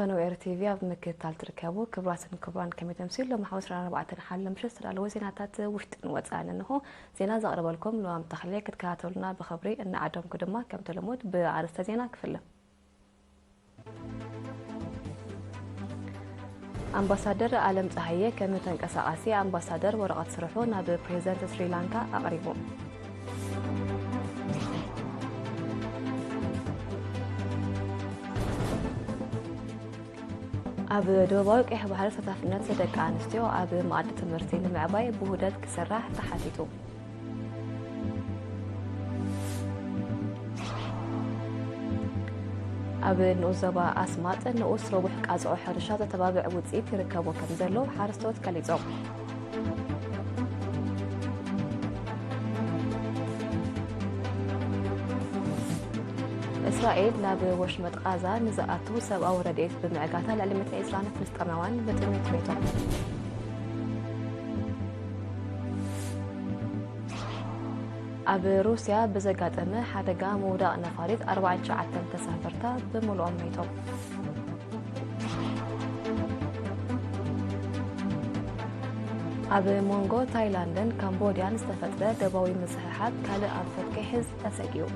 ኖ ኤር ቲቪ ኣብ ምክትታል ትርከቡ ክቡራትን ክቡራን፣ ከመይ ተምሲሉ? ሎም ሓሙስ ዕስራን ኣርባዕተን ሓለ ምሸት ዝተዳለወ ዜናታት ውሽጥን ወፃእን እንሆ። ዜና ዘቕርበልኩም ልዋም ተኽለ፣ ክትከታተሉና ብኽብሪ እናዓደምኩ ድማ ከምቲ ልሙድ ብኣርእስተ ዜና ክፍለ። ኣምባሳደር ኣለም ፀሃየ ከም ተንቀሳቓሲ ኣምባሳደር ወረቐት ስርሑ ናብ ፕሬዝደንት ስሪላንካ ኣቕሪቡ። ኣብ ደቡባዊ ቀይሕ ባሕሪ ተሳታፍነት ደቂ ኣንስትዮ ኣብ መኣዲ ትምህርቲ ንምዕባይ ብውህደት ክስራሕ ተሓቲቱ። ኣብ ንኡስ ዞባ ኣስማጥ ንኡስ ረቡሕ ቃጽዖ ሕርሻ ዘተባብዕ ውጽኢት ይርከቦ ከም ዘሎ ሓረስቶት ገሊጾም። እስራኤል ናብ ወሽመጥ ቓዛ ንዝኣቱ ሰብኣዊ ረድኤት ብምዕጋታ ልዕሊ ሚእትን ዕስራን ፍልስጤማውያን ብጥሜት ሞይቶም። ኣብ ሩስያ ብዘጋጠመ ሓደጋ ምውዳቕ ነፋሪት ኣርባዓን ትሽዓተን ተሳፈርታ ብምሉኦም ሞይቶም። ኣብ መንጎ ታይላንድን ካምቦድያን ዝተፈጥረ ደባዊ ምስሕሓብ ካልእ ኣንፈት ከይሕዝ ተሰጊኡ።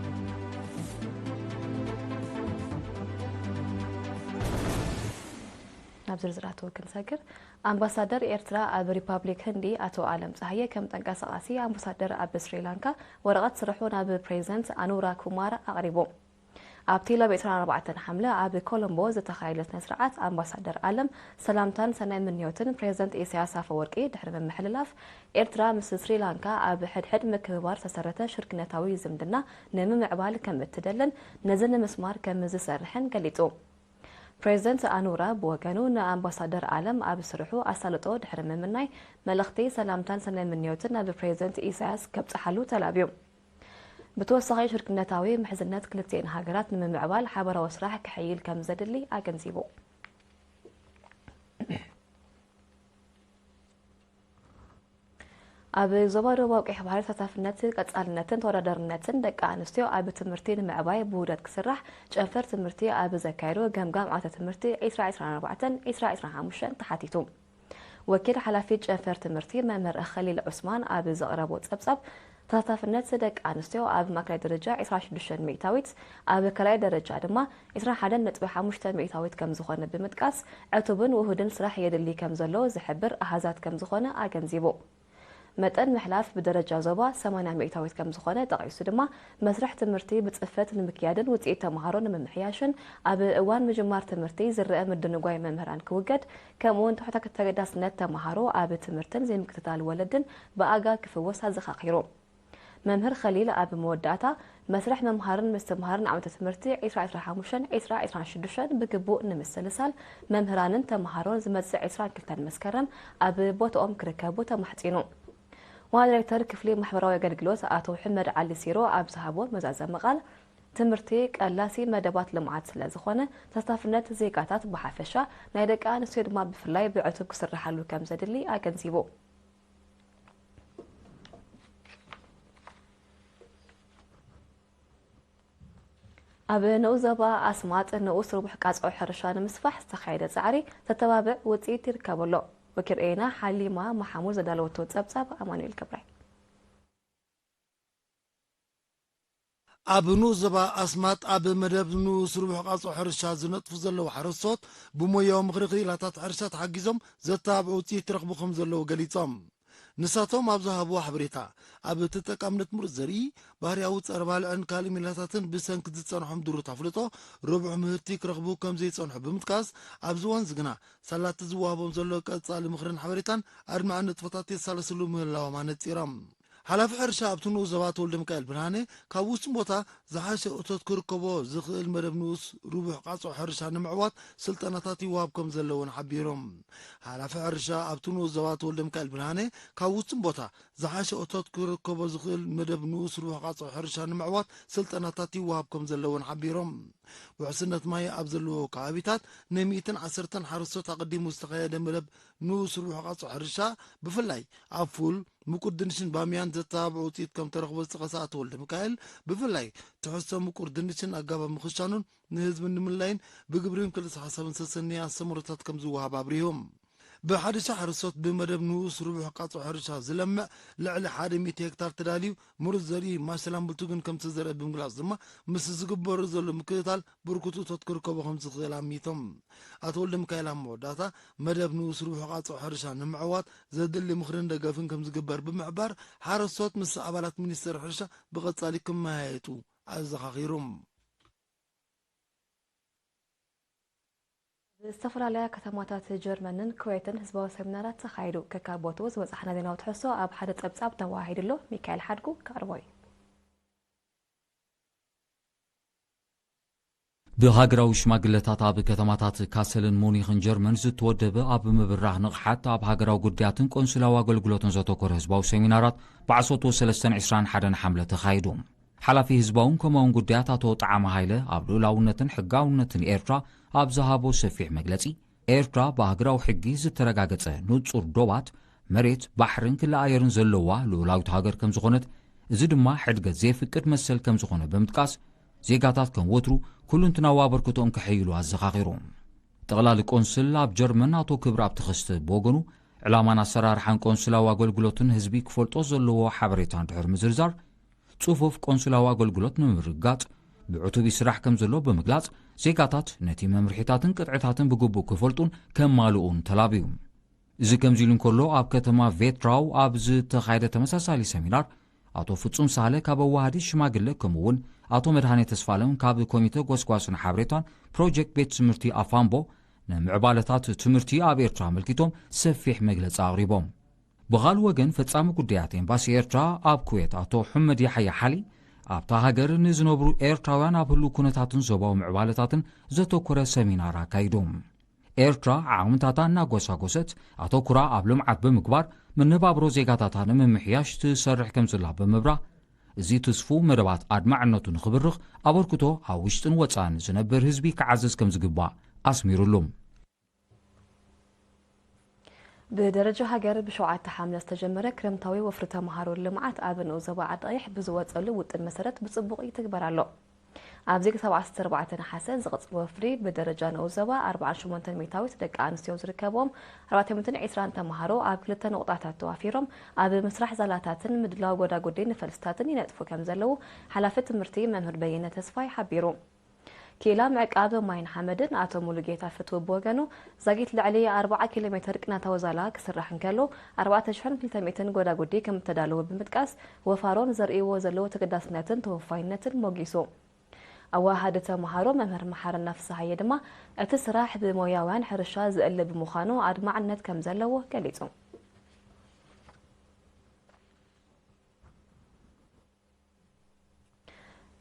ናብ ዝርዝራቱ ክንሰግር፣ ኣምባሳደር ኤርትራ ኣብ ሪፓብሊክ ህንዲ ኣቶ ኣለም ጸሃየ ከም ተንቀሳቓሲ ኣምባሳደር ኣብ ስሪላንካ ወረቐት ስርሑ ናብ ፕሬዚደንት ኣኑራ ኩማራ ኣቕሪቡ። ኣብቲ ሎሚ ዕስራን ኣርባዕተን ሓምለ ኣብ ኮሎምቦ ዝተኻየደ ስነ ስርዓት ኣምባሳደር ኣለም ሰላምታን ሰናይ ምንዮትን ፕሬዚደንት ኢሳያስ ኣፈወርቂ ድሕሪ ምምሕልላፍ፣ ኤርትራ ምስ ስሪላንካ ኣብ ሕድሕድ ምክብባር ዝተሰረተ ሽርክነታዊ ዝምድና ንምምዕባል ከም እትደልን ነዚ ንምስማር ከም ዝሰርሕን ገሊጹ። ፕሬዚደንት ኣኑራ ብወገኑ ንኣምባሳደር ኣለም ኣብ ስርሑ ኣሳልጦ ድሕሪ ምምናይ፣ መልእኽቲ ሰላምታን ሰናይ ምንዮትን ናብ ፕሬዚደንት ኢሳያስ ከብጽሓሉ ተላብዩ። ብተወሳኺ ሽርክነታዊ ምሕዝነት ክልቲኤን ሃገራት ንምምዕባል ሓበራዊ ስራሕ ክሕይል ከም ዘድሊ ኣገንዚቡ። ኣብ ዞባ ደቡባዊ ቀይሕ ባሕሪ ተሳታፍነት፣ ቀጻልነትን ተወዳዳርነትን ደቂ ኣንስትዮ ኣብ ትምህርቲ ንምዕባይ ብውህደት ክስራሕ ጨንፈር ትምህርቲ ኣብ ዘካየዶ ገምጋም ዓመተ ትምህርቲ ዕስራ ዕስራን ኣርባዕተን ዕስራ ዕስራን ሓሙሽተን ተሓቲቱ። ወኪል ሓላፊ ጨንፈር ትምህርቲ መምህር ኸሊል ዑስማን ኣብ ዘቕረቦ ጸብጻብ፣ ተሳታፍነት ደቂ ኣንስትዮ ኣብ ማእከላይ ደረጃ ዕስራን ሽዱሽተን ሚእታዊት፣ ኣብ ካልኣይ ደረጃ ድማ ዕስራን ሓደን ነጥቢ ሓሙሽተ ሚእታዊት ከም ዝኾነ ብምጥቃስ፣ ዕቱብን ውሁድን ስራሕ የድሊ ከም ዘሎ ዝሕብር ኣሃዛት ከም ዝኾነ ኣገንዚቡ። መጠን ምሕላፍ ብደረጃ ዞባ ሰማንያ ሚእታዊት ከም ዝኾነ ጠቒሱ ድማ፣ መስርሕ ትምህርቲ ብጽፈት ንምክያድን ውጽኢት ተምሃሮ ንምምሕያሽን ኣብ እዋን ምጅማር ትምህርቲ ዝረአ ምድንጓይ መምህራን ክውገድ፣ ከምኡውን ትሑት ተገዳስነት ተምሃሮ ኣብ ትምህርትን ዘይምክትታል ወለድን ብኣጋ ክፍወስ ኣዘኻኺሩ። መምህር ኸሊል ኣብ መወዳእታ፣ መስርሕ ምምሃርን ምስትምሃርን ዓመተ ትምህርቲ ዕስራ ዕስራን ሓሙሽተን ዕስራ ዕስራን ሽዱሽተን ብግቡእ ንምስልሳል፣ መምህራንን ተምሃሮን ዝመጽእ ዕስራን ክልተን መስከረም ኣብ ቦታኦም ክርከቡ ተማሕጺኑ። ዋና ዳይሬክተር ክፍሊ ማሕበራዊ ኣገልግሎት ኣቶ ሕመድ ዓሊ ሲሮ ኣብ ዝሃቦ መዛዘሚ ቃል፣ ትምህርቲ ቀላሲ መደባት ልምዓት ስለ ዝኾነ፣ ተሳታፍነት ዜጋታት ብሓፈሻ፣ ናይ ደቂ ኣንስትዮ ድማ ብፍላይ ብዕቱብ ክስርሓሉ ከም ዘድሊ ኣገንዚቡ። ኣብ ንኡስ ዞባ ኣስማጥ ንኡስ ርቡሕ ቃጽዖ ሕርሻ ንምስፋሕ ዝተኻየደ ጻዕሪ ዘተባብዕ ውጽኢት ይርከቦ ኣሎ። ወኪል ኤና ሓሊማ መሓሙድ ዘዳለወቶ ጸብጻብ ኣማኑኤል ክብራይ። ኣብ ንኡስ ዞባ ኣስማጥ ኣብ መደብ ንኡስ ርቡሕ ቃጽዖ ሕርሻ ዝነጥፉ ዘለዉ ሓረስቶት ብሞያዊ ምኽሪ ክኢላታት ሕርሻ ተሓጊዞም ዘተባብዑ ውጽኢት ይረኽቡ ከም ዘለዉ ገሊጾም። ንሳቶም ኣብ ዝሃብዎ ሓበሬታ፣ ኣብ ተጠቃምነት ምሩጽ ዘርኢ፣ ባህርያዊ ጸረ ባልዕን ካልእ ሜላታትን ብሰንኪ ዝጸንሖም ድሩት ኣፍልጦ፣ ርቡሕ ምህርቲ ክረኽቡ ከም ዘይጸንሑ ብምጥቃስ፣ ኣብዚ እዋን እዚ ግና ሳላቲ ዝወሃቦም ዘሎ ቀጻሊ ምኽርን ሓበሬታን ኣድማዒ ንጥፈታት የሳለስሉ ምህላዎም ኣነጺሮም። ሓላፊ ሕርሻ ኣብቲ ንኡስ ዞባ ተወልደ ሚካኤል ብርሃነ፣ ካብ ውሱን ቦታ ዝሓሸ እቶት ክርከቦ ዝኽእል መደብ ንኡስ ርቡሕ ቃጽዖ ሕርሻ ንምዕዋት ስልጠናታት ይወሃብ ከም ዘሎ እውን ሓቢሮም። ሓላፊ ሕርሻ ኣብቲ ንኡስ ዞባ ተወልደ ሚካኤል ብርሃነ፣ ካብ ውሱን ቦታ ዝሓሸ እቶት ክርከቦ ዝኽእል መደብ ንኡስ ርቡሕ ቃጽዖ ሕርሻ ንምዕዋት ስልጠናታት ይወሃብ ከም ዘሎ እውን ሓቢሮም። ውሕስነት ማይ ኣብ ዘለዎ ከባቢታት ንሚእትን ዓሰርተን ሓረስቶት ኣቐዲሙ ዝተኻየደ መደብ ንኡስ ርቡሕ ቃጾ ሕርሻ ብፍላይ ኣብ ፉል፣ ምቁር ድንሽን ባምያን ዘተባብዕ ውፅኢት ከም ተረኽቦ ዝጠቐሰ ኣቶ ወልደ ሚካኤል፣ ብፍላይ ትሕዝቶ ምቁር ድንሽን ኣገባብ ምኽሻኑን ንህዝቢ ንምልላይን ብግብርን ክልሰ ሓሳብን ዝተሰነየ ኣስተምህሮታት ከም ዝወሃብ ኣብሪሆም። ብሓደሻ ሓረስቶት ብመደብ ንኡስ ርቡሕ ቃጾ ሕርሻ ዝለምዕ ልዕሊ ሓደ ሚእቲ ሄክታር ተዳልዩ ምሩፅ ዘርኢ ማሸላን ብልቱግን ከም ዝተዘርአ ብምግላፅ ድማ ምስ ዝግበሩ ዘሎ ምክትታል ብርኩት እቶት ክርከቦ ከም ዝኽእል ኣሚቶም። ኣቶ ወልደ ሚካኤል ኣብ መወዳእታ መደብ ንኡስ ርቡሕ ቃጾ ሕርሻ ንምዕዋት ዘድሊ ምኽርን ደገፍን ከም ዝግበር ብምሕባር ሓረስቶት ምስ ኣባላት ሚኒስቴር ሕርሻ ብቐጻሊ ክመያየጡ ኣዘኻኺሮም። ኣብ ዝተፈላለያ ከተማታት ጀርመንን ኩዌትን ህዝባዊ ሰሚናራት ተኻይዱ። ከካብ ቦትኡ ዝበጻሕና ዜናዊ ትሕዝቶ ኣብ ሓደ ጸብጻብ ተወሃሂዱ ኣሎ። ሚካኤል ሓድጉ ከቕርቦ እዩ። ብሃገራዊ ሽማግለታት ኣብ ከተማታት ካሰልን ሙኒኽን ጀርመን ዝተወደበ ኣብ ምብራህ ንቕሓት ኣብ ሃገራዊ ጉዳያትን ቆንስላዊ ኣገልግሎትን ዘተኮረ ህዝባዊ ሰሚናራት ብዓሰርተ ሰለስተን ዕስራን ሓደን ሓምለ ተኻይዱ። ሓላፊ ህዝባውን ኮማውን ጉዳያት ኣቶ ጠዓመ ሃይለ ኣብ ልኡላውነትን ሕጋውነትን ኤርትራ ኣብ ዝሃቦ ሰፊሕ መግለጺ፣ ኤርትራ ብሃገራዊ ሕጊ ዝተረጋገጸ ንጹር ዶባት፣ መሬት፣ ባሕርን ክሊ ኣየርን ዘለዋ ልኡላዊት ሃገር ከም ዝኾነት፣ እዚ ድማ ሕድገት ዘይፍቅድ መሰል ከም ዝኾነ ብምጥቃስ፣ ዜጋታት ከም ወትሩ ኩሉንትናዊ ኣበርክቶኦም ከሐይሉ ኣዘኻኺሩ። ጠቕላሊ ቆንስል ኣብ ጀርመን ኣቶ ክብረኣብ ተኸስተ ብወገኑ፣ ዕላማን ኣሰራርሓን ቆንስላዊ ኣገልግሎትን ህዝቢ ክፈልጦ ዘለዎ ሓበሬታ እንድሕር ምዝርዛር፣ ጽፉፍ ቆንስላዊ ኣገልግሎት ንምርግጋጽ ብዕቱብ ይስራሕ ከም ዘሎ ብምግላጽ፣ ዜጋታት ነቲ መምርሒታትን ቅጥዕታትን ብግቡእ ክፈልጡን ከማልኡን ተላብዩ። እዚ ከምዚ ኢሉ እንከሎ፣ ኣብ ከተማ ቬትራው ኣብ ዝተኻየደ ተመሳሳሊ ሰሚናር፣ ኣቶ ፍጹም ሳህለ ካብ ኣዋሃዲ ሽማግለ፣ ከምኡ እውን ኣቶ መድሃኔ ተስፋለም ካብ ኮሚተ ጎስጓስን ሓበሬታን ፕሮጀክት ቤት ትምህርቲ ኣፋምቦ፣ ንምዕባለታት ትምህርቲ ኣብ ኤርትራ ኣመልኪቶም ሰፊሕ መግለጺ ኣቕሪቦም። ብኻልእ ወገን፣ ፈጻሚ ጉዳያት ኤምባሲ ኤርትራ ኣብ ኩዌት ኣቶ ሑመድ ያሕያ ሓሊ፣ ኣብታ ሃገር ንዝነብሩ ኤርትራውያን ኣብ ህሉው ኩነታትን ዞባዊ ምዕባለታትን ዘተኮረ ሰሚናር ኣካይዶም። ኤርትራ ዓቕምታታ እናጎሳጎሰት፣ ኣተኩራ ኣብ ልምዓት ብምግባር፣ መነባብሮ ዜጋታታ ንምምሕያሽ ትሰርሕ ከም ዘላ ብምብራህ፣ እዚ ትስፉው መደባት ኣድማዕነቱ ንኽብርኽ፣ ኣበርክቶ ኣብ ውሽጥን ወጻእን ዝነብር ህዝቢ ክዓዝዝ ከም ዝግባእ ኣስሚሩሉ። ብደረጃ ሃገር ብሸውዓተ ሓምለ ዝተጀመረ ክረምታዊ ወፍሪ ተምሃሮ ልምዓት ኣብ ንኡስ ዞባ ዓዲ ቀይሕ ብዝወጸሉ ውጥን መሰረት ብጽቡቕ ይትግበር ኣሎ። ኣብዚ ክሳብ ዓሰርተ ኣርባዕተ ነሓሰ ዝቕጽል ወፍሪ ብደረጃ ንኡስ ዞባ ኣርባዓን ሸሞንተን ሚእታዊት ደቂ ኣንስትዮ ዝርከብዎም ኣርባዕተ ሚእትን ዕስራን ተምሃሮ ኣብ ክልተ ነቑጣታት ተዋፊሮም ኣብ ምስራሕ ዛላታትን ምድላው ጎዳጉዲ ንፈልስታትን ይነጥፉ ከም ዘለዉ ሓላፊ ትምህርቲ መምህር በየነ ተስፋይ ሓቢሩ። ክኢላ ምዕቃብ ማይን ሓመድን ኣቶ ሙሉጌታ ፍትው ብወገኑ፣ ዛጊት ልዕሊ ኣርባዓ ኪሎ ሜትር ቅናታዊ ዛላ ክስራሕ እንከሎ፣ ኣርባዕተ ሽሕን ክልተ ሚእትን ጎዳጉዲ ከም እተዳለወ ብምጥቃስ፣ ወፋሮን ዘርእይዎ ዘለዉ ተገዳስነትን ተወፋይነትን ሞጊሱ። ኣወሃሃዲ ተምሃሮ መምህር መሓረና ፍስሃየ ድማ፣ እቲ ስራሕ ብሞያውያን ሕርሻ ዝእለ ብምዃኑ ኣድማዕነት ከም ዘለዎ ገሊጹ።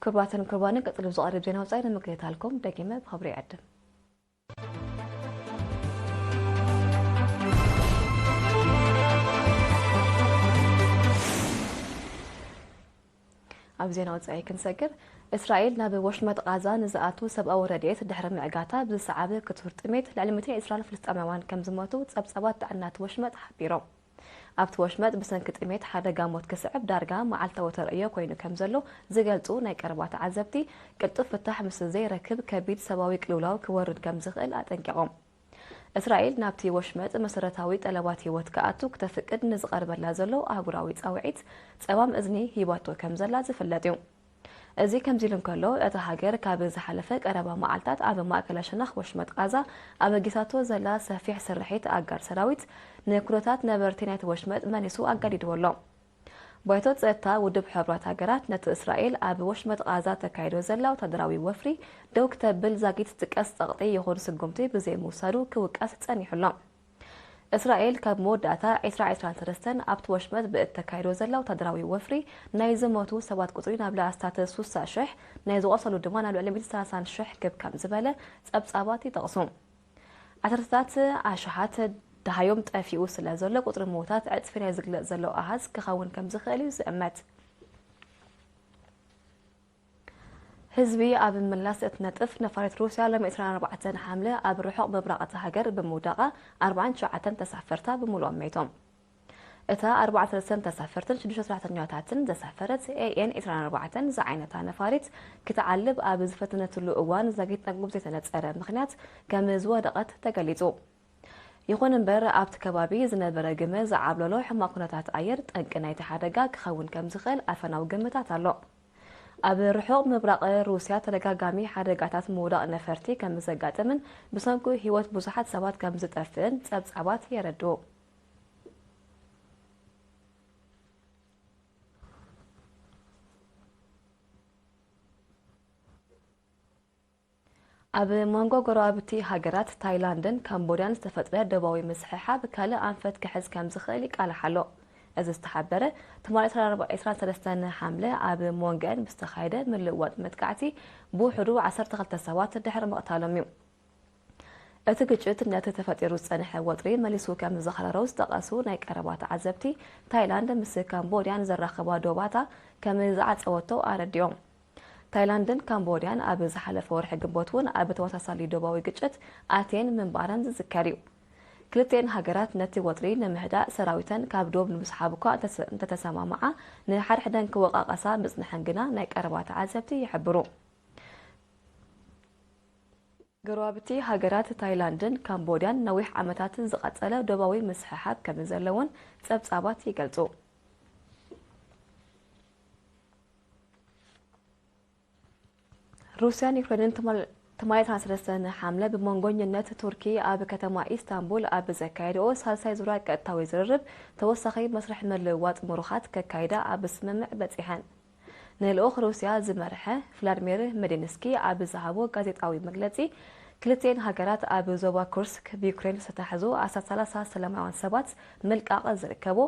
ክቡራትን ክቡራንን፣ ቀጺሉ ዝቐርብ ዜና ወጻኢ ንምክትታልኩም ደጊመ ብኽብሪ ይዕድም። ኣብ ዜና ወጻኢ ክንሰግር፣ እስራኤል ናብ ወሽመጥ ቓዛ ንዝኣቱ ሰብኣዊ ረድኤት ድሕሪ ምዕጋታ ብዝሰዓበ ክቱር ጥሜት ልዕሊ ሚእትን ዕስራን ፍልስጤማውያን ከም ዝሞቱ ጸብጻባት ጥዕናት ወሽመጥ ሓቢሮም። ኣብቲ ወሽመጥ ብሰንኪ ጥሜት ሓደጋ ሞት ክስዕብ ዳርጋ መዓልታዊ ተርእዮ ኮይኑ ከም ዘሎ ዝገልጹ ናይ ቀረባ ተዓዘብቲ፣ ቅልጡፍ ፍታሕ ምስ ዘይረክብ ከቢድ ሰብኣዊ ቅልውላው ክወርድ ከም ዝኽእል ኣጠንቂቖም። እስራኤል ናብቲ ወሽመጥ መሰረታዊ ጠለባት ህይወት ክኣቱ ክተፍቅድ ንዝቐርበላ ዘሎ ኣህጉራዊ ጻውዒት ጸማም እዝኒ ሂባቶ ከም ዘላ ዝፍለጥ እዩ። እዚ ከምዚ ኢሉ እንከሎ፣ እታ ሃገር ካብ ዝሓለፈ ቀረባ መዓልታት ኣብ ማእከላይ ሸነኽ ወሽመጥ ቓዛ ኣበጊሳቶ ዘላ ሰፊሕ ስርሒት ኣጋር ሰራዊት፣ ንኩነታት ነበርቲ ናይቲ ወሽመጥ መሊሱ ኣጋዲድዎ ኣሎ። ባይቶ ጸጥታ ውድብ ሕቡራት ሃገራት፣ ነቲ እስራኤል ኣብ ወሽመጥ ቓዛ ተካይዶ ዘላ ወታደራዊ ወፍሪ ደው ክተብል ዛጊት ዝጥቀስ ጸቕጢ ይኹን ስጉምቲ ብዘይምውሳዱ ክውቀስ ጸኒሑ ኣሎ። እስራኤል ካብ መወዳእታ ዕስራ ዕስራን ሰለስተን ኣብቲ ወሽመጥ ብእተካይዶ ዘላ ወታደራዊ ወፍሪ ናይ ዝሞቱ ሰባት ቁጽሪ ናብ ልዕሊ ኣስታት ስሳ ሽሕ፣ ናይ ዝቖሰሉ ድማ ናብ ልዕሊ ሚእቲ ሰላሳን ሽሕ ክብ ከም ዝበለ ጸብጻባት ይጠቕሱ። ዓሰርተታት ኣሽሓት ደሃዮም ጠፊኡ ስለ ዘሎ፣ ቁጽሪ ምዉታት ዕጽፊ ናይ ዝግለጽ ዘሎ ኣሃዝ ክኸውን ከም ዝኽእል እዩ ዝእመት። ህዝቢ ኣብ ምላስ እቲ ነጥፍ፣ ነፋሪት ሩስያ ሎሚ ዕስራን ኣርባዕተን ሓምለ ኣብ ርሑቕ ምብራቕ እታ ሃገር ብምውዳቓ ኣርባዓን ትሽዓተን ተሳፈርታ ብምሉኦም መይቶም። እታ ኣርባዓን ሰለስተን ተሳፈርትን ሽዱሽተ ሰራሕተኛታትን ዘሳፈረት ኤ ኤን ዕስራን ኣርባዕተን ዝዓይነታ ነፋሪት ክትዓልብ ኣብ ዝፈተነትሉ እዋን ዛጊት ጠንቁ ብዘይተነጸረ ምኽንያት ከም ዝወደቐት ተገሊጹ። ይኹን እምበር ኣብቲ ከባቢ ዝነበረ ግመ ዝዓብለሎ ሕማቕ ኩነታት ኣየር ጠንቂ ናይቲ ሓደጋ ክኸውን ከም ዝኽእል ኣፈናዊ ግምታት ኣሎ። ኣብ ርሑቕ ምብራቕ ሩስያ ተደጋጋሚ ሓደጋታት ምውዳቕ ነፈርቲ ከም ዘጋጥምን ብሰንኩ ህይወት ብዙሓት ሰባት ከም ዝጠፍእን ጸብጻባት የረድኡ። ኣብ መንጎ ጎረባብቲ ሃገራት ታይላንድን ካምቦድያን ዝተፈጥረ ዶባዊ ምስሕሓብ ካልእ ኣንፈት ክሕዝ ከም ዝኽእል ይቃላሕ ኣሎ። እዚ ዝተሓበረ ትማሊ ዕስራን ሰለስተን ሓምለ ኣብ ሞንገን ብዝተኻየደ ምልውዋጥ መጥቃዕቲ ብውሕዱ ዓሰርተ ክልተ ሰባት ድሕሪ ምቕታሎም እዩ። እቲ ግጭት ነቲ ተፈጢሩ ዝጸንሐ ወጥሪ መሊሱ ከም ዘኽረሮ ዝጠቐሱ ናይ ቀረባ ተዓዘብቲ፣ ታይላንድ ምስ ካምቦድያን ዘራኽባ ዶባታ ከም ዝዓጸወቶ ኣረዲኦም። ታይላንድን ካምቦድያን ኣብ ዝሓለፈ ወርሒ ግንቦት እውን ኣብ ተመሳሳሊ ዶባዊ ግጭት ኣትየን ምንባረን ዝዝከር እዩ። ክልቲኤን ሃገራት ነቲ ወጥሪ ንምህዳእ ሰራዊተን ካብ ዶብ ንምስሓብ እኳ እንተተ-፣ እንተተሰማምዓ፣ ንሓድሕደን ክወቃቀሳ ምጽንሐን ግና ናይ ቀረባ ተዓዘብቲ ይሕብሩ። ጎረባብቲ ሃገራት ታይላንድን ካምቦድያን ነዊሕ ዓመታት ዝቐጸለ ዶባዊ ምስሕሓብ ከም ዘለውን ጸብጻባት ይገልጹ። ሩስያን ዩክሬንን ትማል-፣ ትማሊ ዕስራን ሰለስተን ሓምለ ብመንጎኝነት ቱርኪ ኣብ ከተማ ኢስታንቡል ኣብ ዘካየድኦ ሳልሳይ ዙርያ ቀጥታዊ ዝርርብ ተወሳኺ መስርሕ ምልውዋጥ ምሩኻት ከካይዳ ኣብ ስምምዕ በጺሐን። ንልኡኽ ሩስያ ዝመርሐ ቭላድሚር ሜዲንስኪ ኣብ ዝሃቦ ጋዜጣዊ መግለጺ፣ ክልቲኤን ሃገራት ኣብ ዞባ ኩርስክ ብዩክሬን ዝተታሕዙ ኣስታት ሰላሳ ሰላማውያን ሰባት ምልቃቕ ዝርከቦ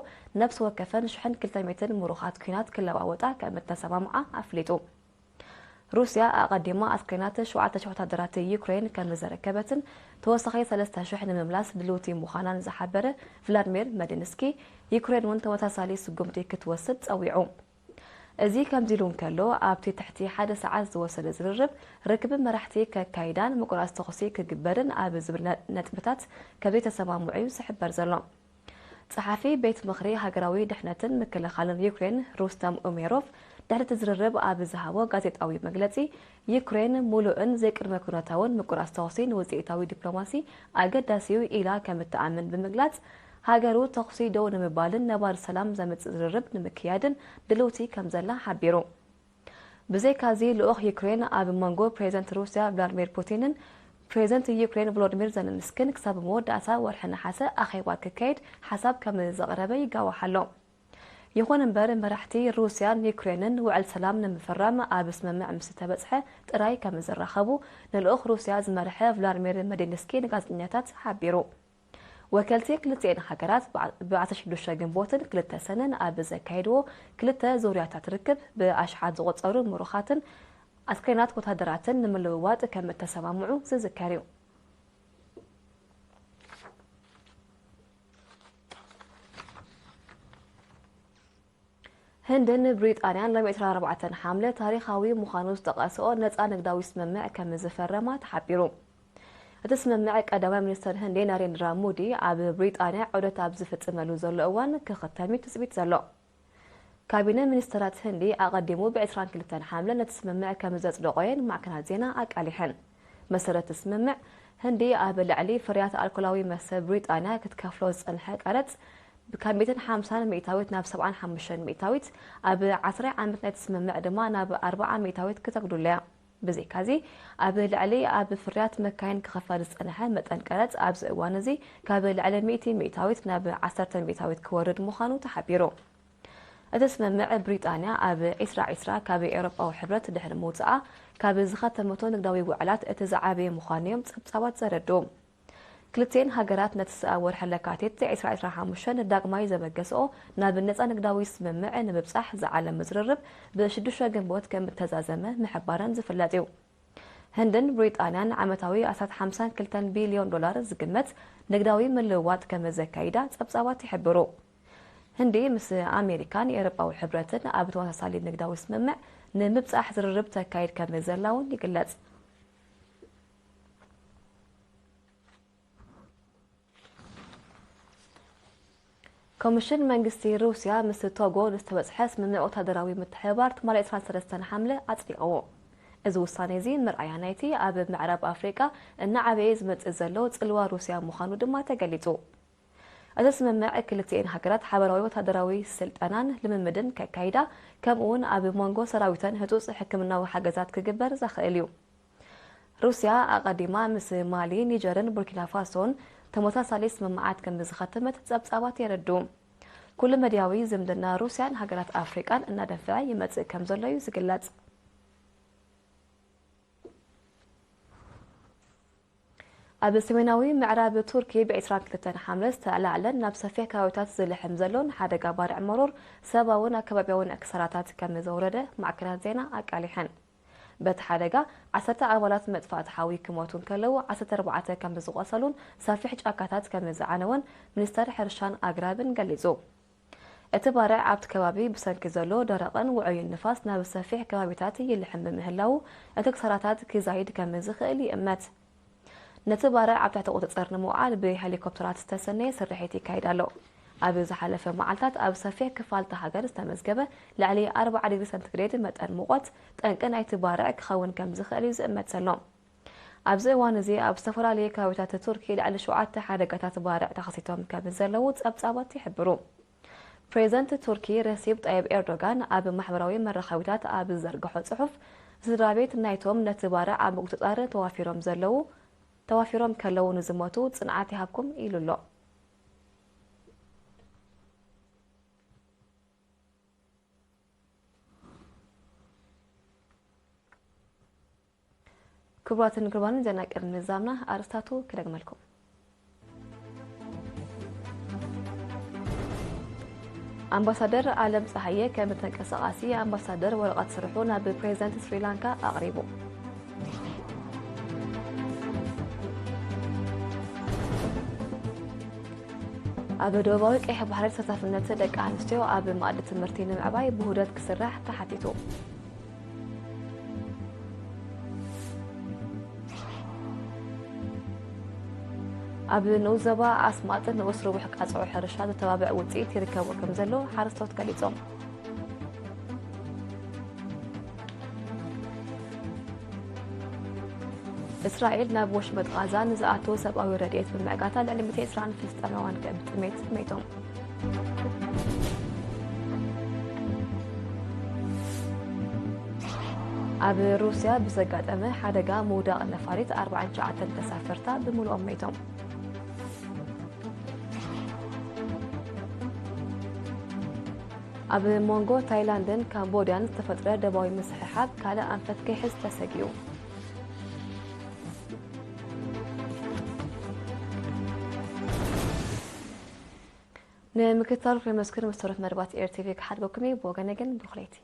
ነፍሲ ወከፈን ሽሕን ክልተ ሚእትን ምሩኻት ኲናት ክለዋወጣ ከም እተሰማምዓ ኣፍሊጡ። ሩስያ ኣቐዲማ ኣስክሬናት ሸውዓተ ሺሕ ወታደራት ዩክሬን ከም ዘረከበትን ተወሳኺ ሰለስተ ሽሕ ንምምላስ ድልውቲ ምዃናን ዝሓበረ ቭላድሚር ሜዲንስኪ፣ ዩክሬን እውን ተመሳሳሊ ስጉምቲ ክትወስድ ጸዊዑ። እዚ ከምዚ ኢሉ እንከሎ፣ ኣብቲ ትሕቲ ሓደ ሰዓት ዝወሰደ ዝርርብ፣ ርክብ መራሕቲ ከካይዳን ምቁራጽ ተኹሲ ክግበርን ኣብ ዝብል ነ-፣ ነጥብታት ከም ዘይተሰማምዑ እዩ ዝሕበር ዘሎ። ጸሓፊ ቤት ምኽሪ ሃገራዊ ድሕነትን ምክልኻልን ዩክሬን ሩስተም ኡሜሮቭ ድሕሪ እቲ ዝርርብ ኣብ ዝሃቦ ጋዜጣዊ መግለጺ፣ ዩክሬን ሙሉእን ዘይቅድመ ኩነታውን ምቁራጽ ተኹሲ ንውጽኢታዊ ዲፕሎማሲ ኣገዳሲ እዩ ኢላ ከም እትኣምን ብምግላጽ፣ ሃገሩ ተኹሲ ደው ንምባልን ነባሪ ሰላም ዘምጽእ ዝርርብ ንምክያድን ድልውቲ ከም ዘላ ሓቢሩ። ብዘይካዚ፣ ልኡኽ ዩክሬን ኣብ መንጎ ፕሬዚደንት ሩስያ ቭላድሚር ፑቲንን ፕሬዚደንት ዩክሬን ቮሎዲሚር ዘለንስኪን ክሳብ መወዳእታ ወርሒ ነሓሰ ኣኼባ ክካየድ ሓሳብ ከም ዘቕረበ ይጋዋሕ ኣሎ። ይኹን እምበር፣ መራሕቲ ሩስያን ዩክሬንን ውዕል ሰላም ንምፍራም ኣብ ስምምዕ ምስ ተበጽሐ ጥራይ ከም ዝራኸቡ ንልኡኽ ሩስያ ዝመርሐ ቭላድሚር ሜዲንስኪ ንጋዜጠኛታት ሓቢሩ። ወከልቲ ክልቲኤን ሃገራት ብዓ-፣ ብዓሰርተ ሽዱሽተ ግንቦትን ክልተ ሰነን ኣብ ዘካየድዎ ክልተ ዙርያታት ርክብ ብኣሽሓት ዝቑጸሩ ምሩኻትን ኣስክሬናት ወታደራትን ንምልውዋጥ ከም እተሰማምዑ ዝዝከር እዩ። ህንድን ብሪጣንያን ሎሚ ዕስራን ኣርባዕተን ሓምለ ታሪኻዊ ምዃኑ ዝጠቐስኦ ነጻ ንግዳዊ ስምምዕ ከም ዝፈረማ ተሓቢሩ። እቲ ስምምዕ ቀዳማይ ሚኒስተር ህንዲ ናሬንድራ ሙዲ ኣብ ብሪጣንያ ዑደት ኣብ ዝፍጽመሉ ዘሎ እዋን ክኽተም እዩ ትጽቢት ዘሎ። ካቢነ ሚኒስተራት ህንዲ ኣቐዲሙ ብ ዕስራን ክልተን ሓምለ ነቲ ስምምዕ ከም ዘጽደቖየን ማዕከናት ዜና ኣቃሊሐን። መሰረት እቲ ስምምዕ፣ ህንዲ ኣብ ልዕሊ ፍርያት ኣልኮላዊ መስተ ብሪጣንያ ክትከፍሎ ዝጸንሐ ቀረጽ ካብ ሚእትን ሓምሳን ሚእታዊት ናብ ሰብዓን ሓሙሽተን ሚእታዊት፣ ኣብ ዓስራይ ዓመት ናይቲ ስምምዕ ድማ ናብ ኣርብዓ ሚእታዊት ክተጉድሎ እያ። ብዘይካዚ፣ ኣብ ልዕሊ ኣብ ፍርያት መካይን ክኽፈል ዝጸንሐ መጠን ቀረጽ ኣብዚ እዋን እዚ ካብ ልዕሊ ሚእቲ ሚእታዊት ናብ ዓሰርተ ሚእታዊት ክወርድ ምዃኑ ተሓቢሩ። እቲ ስምምዕ ብሪጣንያ ኣብ ዕስራ ዕስራ ካብ ኤውሮጳዊ ሕብረት ድሕሪ ምውጽኣ ካብ ዝኸተመቶ ንግዳዊ ውዕላት እቲ ዝዓበየ ምዃኑ እዮም ጸብጻባት ዘረድኡ። ክልቲኤን ሃገራት ነቲ ሰኣ ወርሒ ለካቲት ዕስራ ዕስራ ሓሙሽተ ዳግማይ ዘበገስኦ ናብ ነጻ ንግዳዊ ስምምዕ ንምብጻሕ ዝዓለመ ዝርርብ ብሽዱሽተ ግንቦት ከም እተዛዘመ ምሕባረን ዝፍለጥ እዩ። ህንድን ብሪጣንያን ዓመታዊ ኣስታት ሓምሳን ክልተን ቢልዮን ዶላር ዝግመት ንግዳዊ ምልውዋጥ ከም ዘካይዳ ጸብጻባት ይሕብሩ። ህንዲ ምስ ኣሜሪካን ኤውሮጳዊ ሕብረትን ኣብ ተመሳሳሊ ንግዳዊ ስምምዕ ንምብጻሕ ዝርርብ ተካይድ ከም ዘላ እውን ይግለጽ። ኮሚሽን መንግስቲ ሩስያ ምስ ቶጎ ንዝተበጽሐ ስምምዕ ወታደራዊ ምትሕብባር ትማሊ ዕስራን ሰለስተን ሓምለ ኣጽዲቕዎ። እዚ ውሳነ እዚ መርኣያ ናይቲ ኣብ ምዕራብ ኣፍሪቃ እናዓበየ ዝመጽእ ዘሎ ጽልዋ ሩስያ ምዃኑ ድማ ተገሊጹ። እዚ ስምምዕ ክልቲኤን ሃገራት ሓበራዊ ወታደራዊ ስልጠናን ልምምድን ከካይዳ፣ ከምኡውን ኣብ መንጎ ሰራዊተን ህጹጽ ሕክምናዊ ሓገዛት ክግበር ዘኽእል እዩ። ሩስያ ኣቐዲማ ምስ ማሊ፣ ኒጀርን ቡርኪና ፋሶን ተመሳሳሊ ስምምዓት ከም ዝኸተመት ጸብጻባት የረድኡ። ኩሉ መድያዊ ዝምድና ሩስያን ሃገራት ኣፍሪቃን እናደንፈዐ ይመጽእ ከም ዘሎ እዩ ዝግለጽ። ኣብ ሰሜናዊ ምዕራብ ቱርኪ ብ ዕስራን ክልተን ሓምለ ዝተላዕለን ናብ ሰፊሕ ከባቢታት ዝልሕም ዘሎን ሓደጋ ባርዕ መሮር ሰብኣውን ኣከባቢያውን ክሳራታት ከም ዘውረደ ማዕከናት ዜና ኣቃሊሐን። በቲ ሓደጋ ዓሰርተ ኣባላት መጥፋእቲ ሓዊ ክሞቱ እንከለዉ፣ ዓሰርተ ኣርባዕተ ከም ዝቖሰሉን ሰፊሕ ጫካታት ከም ዝዓነወን ሚኒስተር ሕርሻን ኣግራብን ገሊጹ። እቲ ባርዕ ኣብቲ ከባቢ ብሰንኪ ዘሎ ደረቕን ውዑይን ንፋስ ናብ ሰፊሕ ከባቢታት ይልሕም ብምህላዉ፣ እቲ ክሳራታት ክዛይድ ከም ዝኽእል ይእመት። ነቲ ባርዕ ኣብ ትሕቲ ቁጽጽር ንምውዓል ብሄሊኮፕተራት ዝተሰነየ ስርሒት ይካየድ ኣሎ። ኣብ ዝሓለፈ መዓልታት ኣብ ሰፊሕ ክፋል እታ ሃገር ዝተመዝገበ ልዕሊ ኣርብዓ ዲግሪ ሰንቲግሬድ መጠን ሙቐት ጠንቂ ናይቲ ባርዕ ክኸውን ከም ዝኽእል እዩ ዝእመት ዘሎ። ኣብዚ እዋን እዚ ኣብ ዝተፈላለዩ ከባቢታት ቱርኪ ልዕሊ ሸውዓተ ሓደጋታት ባርዕ ተኸሲቶም ከም ዘለዉ ጸብጻባት ይሕብሩ። ፕሬዝደንት ቱርኪ ረሲብ ጣይብ ኤርዶጋን ኣብ ማሕበራዊ መራኸቢታት ኣብ ዝዘርግሖ ጽሑፍ፣ ስድራ ቤት ናይቶም ነቲ ባርዕ ኣብ ምቁጽጻር ተዋፊሮም ዘለዉ፣ ተዋፊሮም ከለዉ ንዝሞቱ ጽንዓት ይሃብኩም ኢሉ ኣሎ። ክቡራትን ክቡራንን፣ ዜና ቅድሚ ምዛምና ኣርእስታቱ ክደግመልኩም። ኣምባሳደር ኣለም ጸሃየ ከም ተንቀሳቓሲ ኣምባሳደር ወረቐት ስርሑ ናብ ፕሬዝደንት ስሪላንካ ኣቕሪቡ። ኣብ ደቡባዊ ቀይሕ ባሕሪ ተሳታፍነት ደቂ ኣንስትዮ ኣብ መኣዲ ትምህርቲ ንምዕባይ ብውህደት ክስራሕ ተሓቲቱ። ኣብ ንኡስ ዞባ ኣስማጥ ንኡስ ርቡሕ ቃጽዑ ሕርሻ ዘተባብዕ ውጽኢት ይርከቦ ከም ዘሎ ሓረስቶት ገሊጾም። እስራኤል ናብ ወሽመጥ ቓዛ ንዝኣትዉ ሰብኣዊ ረድኤት ብምዕጋታ ልዕሊ ሚእቲ ዕስራን ፍልስጤማውያን ከም ጥሜት መይቶም። ኣብ ሩስያ ብዘጋጠመ ሓደጋ ምውዳቕ ነፋሪት ኣርባዓን ትሽዓተን ተሳፈርታ ብምልኦም መይቶም። ኣብ መንጎ ታይላንድን ካምቦድያን ዝተፈጥረ ደባዊ ምስሕሓብ ካልእ ኣንፈት ከይሕዝ ተሰጊኡ። ንምክትታል ከመስግን መሰረት መርባት ኤር ቲቪ ክሓድገኩም እዩ። ብወገነ ግን ብሩኽ ለይቲ።